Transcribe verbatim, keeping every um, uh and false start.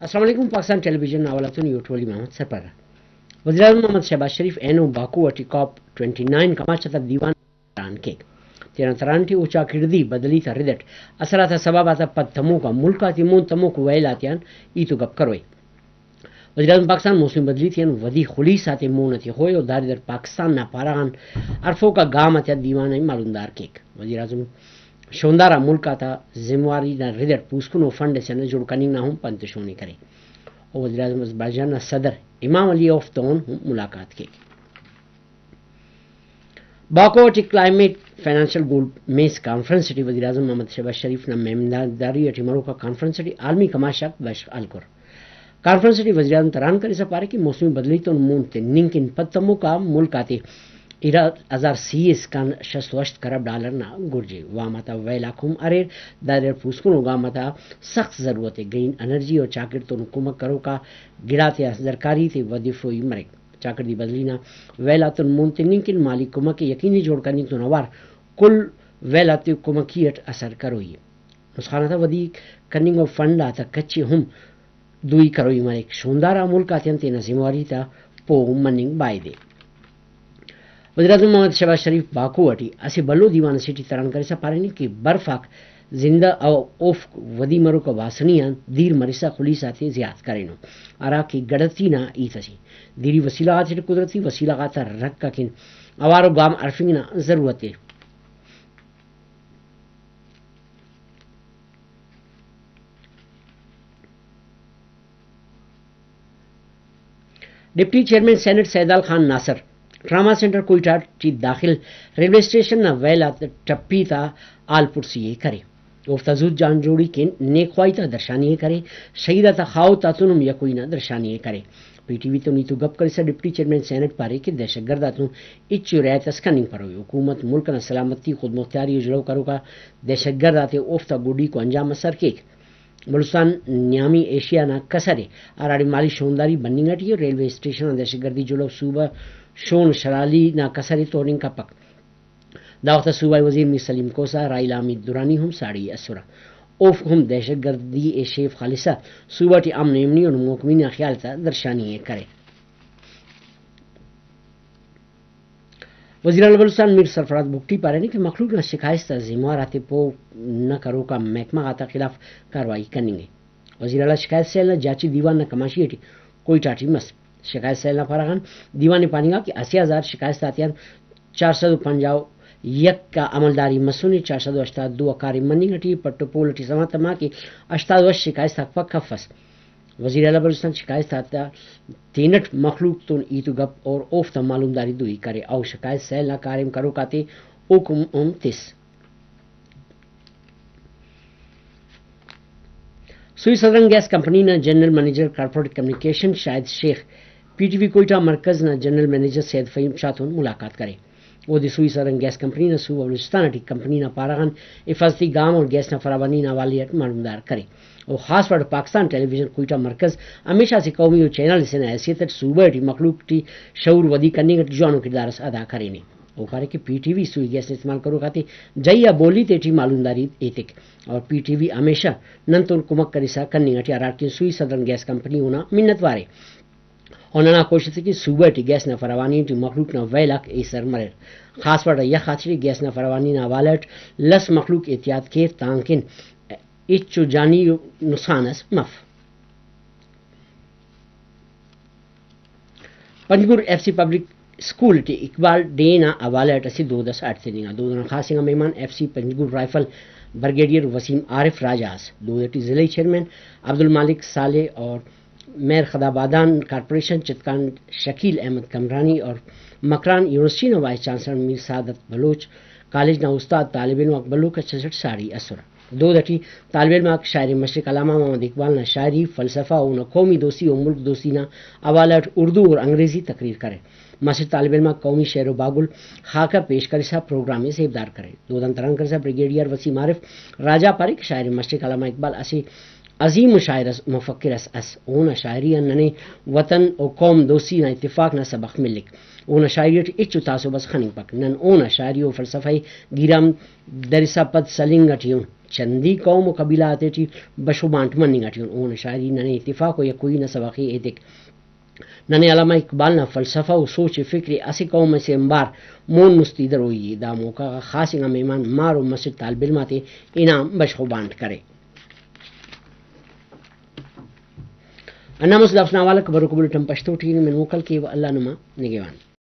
السلام علیکم، پاکستان ٹیلی ویژن نا حوالہ تون یوٹولی محمد سرپرہ۔ وزیراعظم محمد شہباز شریف اینو باکو اٹی کاپ ٹوئنٹی نائن کماشت آتا دیوان تران کیک۔ تینا تران ٹی او چاکڑدی بدلی تا رد اٹ اثرآتا سبب آتا پد تموکا ملک آتے مون تموک ویل آتیان ہیت و گپ کروئے۔ وزیراعظم پاکستان موسمی بدلی تیان ودی خلیس آتے مون تخوئے و دا رد اٹ پاکستان نا پارہ غان ہرفوکا گام آتیا دیوان ء معلومدار کیک۔ وزیراعظم شوندار آ ملک آتا زمواری نا رد اٹ پوسکنو فنڈ اسے نا جوڑ کننگ نا ہم پنت شونی کرے۔ و وزیراعظم آذربائیجان نا صدر امام علی اوف تون ہم ملاقات کیک۔ باکو ٹی کلائمیٹ فنانشل گول میز کانفرنس ٹی وزیراعظم محمد شہباز شریف نا مہمانداری ٹی مروکا کانفرنس ٹی عالمی کماش آک بشخ ہلکر۔ کانفرنس ٹی وزیراعظم تران کرسا پارے کہ موسمی بدلی تون مون تننگ کن پد تموکا ملک آتے ارا ہزار سی اسکان شست و ہشت کرب ڈالر نا گرج ء۔ وام آتا ویل آک ہم اریر، دادے پوسکنو گام آتا سخت ضرورت ء۔ گرین انرجی و چاکڑ تون کمک کروکا گڑاتے آ درکاری تے ودفوئی مریک۔ چاکڑدی بدلی نا ویل آتون مون تننگ کن مالی کمک ء یقینی جوڑ کننگ تون اوار کل ویل آتے کمکی اٹ اثر کروئی ء۔ نسخان آتا ودی کننگ و فنڈ آتا کچ ء ہم دوئی کروئی مریک۔ شوندار آ ملک آتیان تینا زمواری تا پوہ مننگ بایدے۔ وزیراعظم محمد شہباز شریف باکو اٹی اسہ بھلو دیوان اسے ٹی تران کرسا پارینے کہ برف آک زندہ ء، اوفک ودی مروکا باسنی آن دیر مرسا خلیس آتے زیات کرینو، ہراکہ گڑتی نا ہیت اسے۔ دیری وسیلہ غاتے ٹی قدرتی وسیلہ غاتا رکھ اکن اوارو گام ہرفنگ نا ضرورت ء۔ ڈپٹی چیئرمین سینیٹ سیدال خان ناصر ٹراما سینٹر کوئٹہ ٹی داخل ریلوے اسٹیشن نا ویل آ ٹپی تا حال پرسی ء کرے۔ اوفتا زوت جان جوڑی کن نیک خواہی تا درشانی ء کرے۔ شہید آتا خاہوت آتون ہم یکوئی نا درشانی ء کرے۔ پی ٹی وی تون ہیت و گپ کرسا ڈپٹی چیئرمین سینیٹ پارے کہ دہشت گرد آتون ہچو رعایت اس کننگ پروئی۔ حکومت ملک انا سلامتی، خودمختاری و جلہو کروکا دہشت گرد آتے اوفتا گڈیکو انجام اس سر کیک۔ بلوچستان نیامی ایشیا نا کسر ء، ہراڑے مالی شونداری بننگ اٹی ء۔ ریلوے اسٹیشن آ دہشت گردی جلہو صوبہ شون شرالی نا کسر ء تورنگ کپک۔ دا وخت آ صوبائی وزیر میر سلیم کھوسہ، راحیل حامد درانی ہم ساڑی اسرہ۔ اوفک ہم دہشت گردی ء شیف خالصہ صوبہ ٹی امن و ایمنی و محکمین آ خیال تا درشانی ء کرے۔ وزیراعلی بلوچستان میر سرفراز بگٹی پارینے کہ مخلوق نا شکائست آ زموار آتے پوہ نہ کروک آ محکمہ غاتا خلاف کارروائی کننگے۔ وزیراعلی شکایت سیل نا جاچی دیوان نا کماشی ٹی کوئٹہ ٹی مس۔ شکایت سیل نا پارہ غان دیوان ء پاننگا کہ اسہ ہزار شکایست آتیان چار سد و پنجاہ و یک آ عملداری مسنے، چار سد و ہشتاد دو آ کاریم مننگ ٹی۔ پٹ و پول ٹی سما تما کہ ہشتاد و ہشت شکایست آک پک افس۔ وزیراعلی بلوچستان شکایست آتا تینٹ مخلوق تون ہیت و گپ اور اوفتا معلومداری دوئی کرے۔ او شکایت سیل نا کاریم کروک آتے حکم ہم تس۔ سوئی سدرن گیس کمپنی نا جنرل منیجر کارپوریٹ کمیونیکیشن شاہد شیخ پی ٹی وی کوئٹہ مرکز نا جنرل منیجر سید فہیم شاہ تون ملاقات کرے۔ اودے سوئی سدرن گیس کمپنی نا صوبہ بلوچستان ٹی کمپنی نا پارہ غان حفاظتی گام اور گیس نا فراوانی نا حوالے اٹ معلومدار کرے۔ او خاص وڑ پاکستان ٹیلی ویژن کوئٹہ مرکز ہمیشہ اسہ قومی و چینل اسے نا حیثیت اٹ صوبہ ٹی مخلوق ٹی شعور ودی کننگ اٹ جوانو کڑدار اس ادا کرینے۔ او پارے کہ پی ٹی وی سوئی گیس نا استعمال کروک آتے جئی آ بولی تیٹی معلومداری ایتک اور پی ٹی وی ہمیشہ نن تون کمک کرسا کننگ اٹی ہراڑکن سوئی سدرن گیس کمپنی اونا منت وارے۔ و ننا کوشست ء کہ صوبہ ٹی گیس نا فراوانی ٹی مخلوق نا ویل آک ایسر مریر۔ خاص وڑ یخ آتیٹی گیس نا فراوانی نا حوالہ اٹ لس مخلوق احتیاط کیر تانکن ہچو جانی نسخان اس مف۔ Panjgur F C public school ٹی اقبال ڈے نا حوالہ اٹ اسہ دود اس اڈ تننگا۔ دود انا خاص انگا مہمان F C Panjgur rifle brigadier Waseem Arif Raja ئس۔ دود اٹی ضلعی چیئرمین عبدالمالک صالح اور مہر خدابادان کارپوریشن چتکان شکیل احمد کمرانی اور مکران یونیورسٹی نا وائس چانسلر میر سعادت بلوچ، کالج نا استاد، طالب علم آک بھلو کچ اسٹ ساڑی ئسرہ۔ دود اٹی طالب علم آک شاعر مشرق علامہ محمد اقبال نا شاعری، فلسفہ، اونا قومی دوستی و ملک دوستی نا حوالہ اٹ اردو اور انگریزی تقریر کریر۔ مسٹ طالب علم آک قومی شعر و باگل خاکہ پیش کرسا پروگرام ء زیبدار کریر۔ دودان تران کرسا بریگیڈیئر وسیم عارف راجہ پارے کہ شاعر مشرق علامہ اقبال اسہ عظیم ءُ شاعر اس، مفکر اس ئس۔ اونا شاعری آن ننے وطن و قوم دوستی نا اتفاق نا سبخ ملک۔ اونا شاعری ٹی ہچو تعصب اس خننگپک۔ نن اونا شاعری و فلسفہ ءِ گیرام درسا پد سلنگ ٹی اُن۔ چندی قوم و قبیلہ آتیٹی بش و بانٹ مننگ ٹی اُن۔ اونا شاعری ننے اتفاق و یکوئی نا سبخ ءِ ایتک۔ ننے علامہ اقبال نا فلسفہ و سوچ فکر ءِ اسہ قوم اسے آنبار مون مستی دروئی ءِ۔ دا موقع غا خاص انگا مہمان مار و مسٹ طالب علم آتے انعام بشخ و بانٹ کرے۔ ہندا مست دافتے نا حوالہ غاک بروکا بلٹن پشتو ٹی من موکل کیوہ۔ اللہ نما نگہوان۔